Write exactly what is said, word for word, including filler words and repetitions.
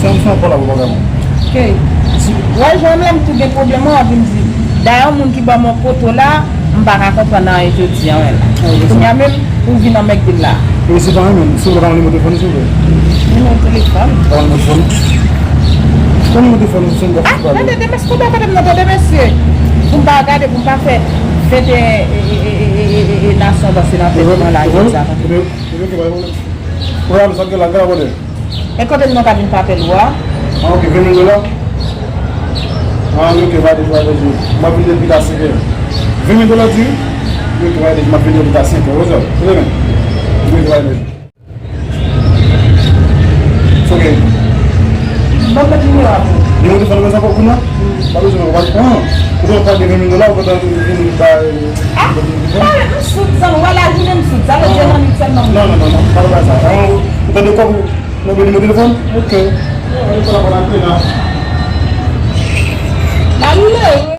Yon fè yon pale avè w, pa gade. Ok. Si w al jwenn m la, m tou gen pwoblèm, w ap vin di. Dayè, yon moun ki ban m yon poto la, m pa ka konprann anyen jodi a, wè la. Kounye a menm, ou vin anmègde m la. Mesye pa renmen, si w ka yon nimewo telefòn, silvouplè. Nimewo telefòn? Ka yon nimewo telefòn. Yon nimewo telefòn, se yon gòf. Ah, tande, tande, mesye, kote m nan, tande, mesye. Pou m pa gade, pou m pa fè, fè de, e, e, nasyon danse nan tèt mwen la, jodi a, tande. Ebyen, ebyen, ok, pa gen pwoblèm. Pwogram sa gen la, gen la, brother. E kote m nan ka vin pa apèl ou a? Ah, ok, ven mil dola? Ah, ok, va deja, va deja. M ap vin depi ta senkè. Ven mil dola di? Ok, va deja, m ap vin depi ta senkè. What's up? Kote men? Ok, va deja. Ok. Ban m met nimewo a pou ou. Nimewo telefòn mwen sa pou kounye a? Pa bezwen non, pa, ah, ou konn pa de ven mil dola, ou kontan vin ba, ah, pale, m soud, zanmi, wè la jounen m soud, sa vle di nan nit sèlman. Non, non, non, non, pa, pa sa. Ah, ou tande kòb ou, nan nimewo telefòn? Ok. Ou konn pa nan la. La, nou le.